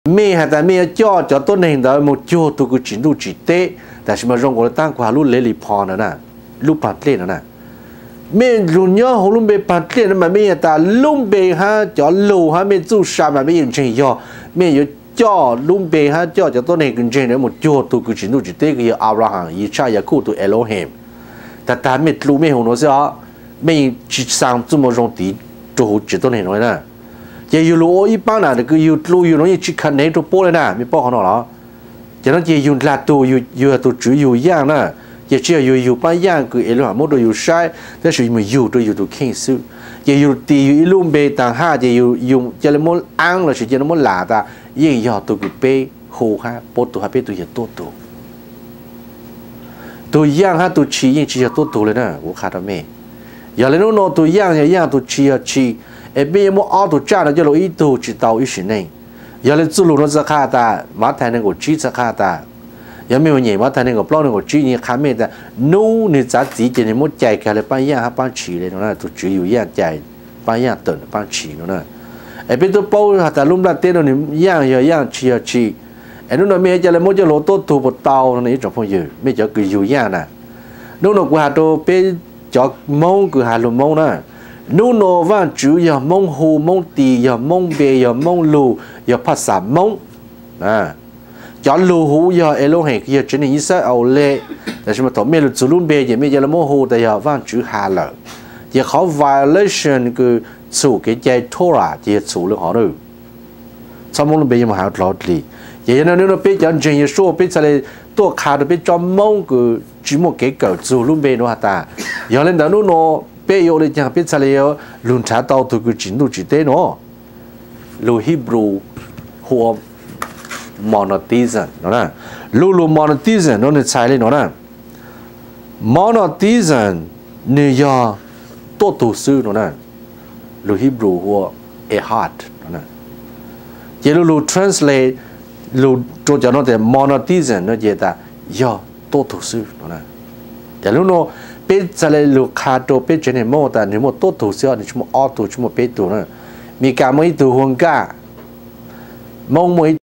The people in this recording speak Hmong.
Mej has tas mej yuav coj cov tuab neeg ntawd moog cuag tug kws tsim ntuj tsim teb, tam sim mas zoo nkaus le taab kuv has lub lej li pho ntawd na, lub paag dlej no na. Mej lug nyob huv lub npe paag dlej no mas mej has tas lub npe hab cov lug hab mej txuj sa mas mej yeej ntseeg yog, mej yuav coj lub npe hab coj cov tuab neeg kws ntseeg ntawd moog cuag tug kws tsim ntuj tsim teb kws yog Abraham, Yixaj, Yakuj tug Elohim. Tag tag mej dlua mej huv nuav xwb os, mej yeej tsi xaa txuj moo zoo tiv rua huv tsev tuab neeg nuav na. Ces yug lug ua ib paab na kws yug dlua yug nuav yeej tsi khav nev rua puab le na, mej paub qhov no los? Ces no ces yug ndlag tug, yug yog tug tswv yug yaaj na, ces tsi yog yug yug paab yaaj kws Elohim muab rua yug saib, tab sis yug moog yug rua yug tug kheej xwb. Ces yug tis yug ib lub npe taag haj ces yug ca le muab aav lossis ca le muab lam tas yeej yog tug kws peb hu hab paub tug hab peb tug yog tuab tug. Tug yaaj hab tug tshis yeej tsi yog tuab tug le na, kuv qha rua mej. Yog le nub nua tug yaaj yog yaaj, tug tshis yog tshis, es peb yuav muab ob tug tsaj no coj lug ib tug tsi tau ib sim neej. Yog le txuj lug nuav txhad qha tas, Mathais neeg nkaum tsib txhad qha tas, yog mej ua nyem Mathais neeg nkaum plaub neeg nkaum tsib, nwg qha mej tas nub nwg txav txiv ces nwg muab cais kag le paab yaaj hab paab tshis le no na, tug tswv yug yaaj cais paab yaaj tawm paab tshis no na. Es peb tub paub has tas lub nplaj teb nuav nwg yaaj yog yaaj, tshis yog tshis. Es nub nua mej ca le muab coj lug tuab tug puas tau no ne? Ib tsoom phooj ywg, mej cov kws yug yaaj na, nub nua kuv has rua peb cov Moob kws has lug Moob na, nub nua Vaajtswv yog Moob hu, Moob tis, yog Moob npe, yog Moob lug, yog phaj xas Moob. Cov lug huv yog Elohim kws yog tsev neeg Yixalayees, tab sis mas thaum mej lug txug lub npe ces mej ca le muab hu tas yog Vaajtswv has lawm. Ces qhov violation kws txhum kev cai Torah ces yog txhum le hov na. Txhob muab lub npe yuav moog has dlov dlig. Ces yog le nub nua peb cov ntseeg Yeshua peb txhad le tuaj qha rua peb tsob Moob kws tsi muaj kev kawm txug lub npe nuav has tas, yog le ntawd nub nua peb yuav ua le caag peb txhad le yuav lug nrhav tau tug kws tsim ntuj tsim teb nuav? Lug Hebrew hu ua monotheism no na. Lug lug monotheism nuav nwg txhais le nuav na. Monotheism nwg yog tuab tug xwb no na. Lug Hebrew hu ua Echad no. Ces lug lug translate lug rua cov nuav tas monotheism no ces tas yog tuab tug xwb no. Ces lub nua peb txhad le lug qha rua peb tsev neeg Moob tas nwg muaj tuab tug xwb, nwg tsi muaj ob tug tsi muaj peb tug na. Meskas muaj ib tug hu ua Nkaj, Moob muaj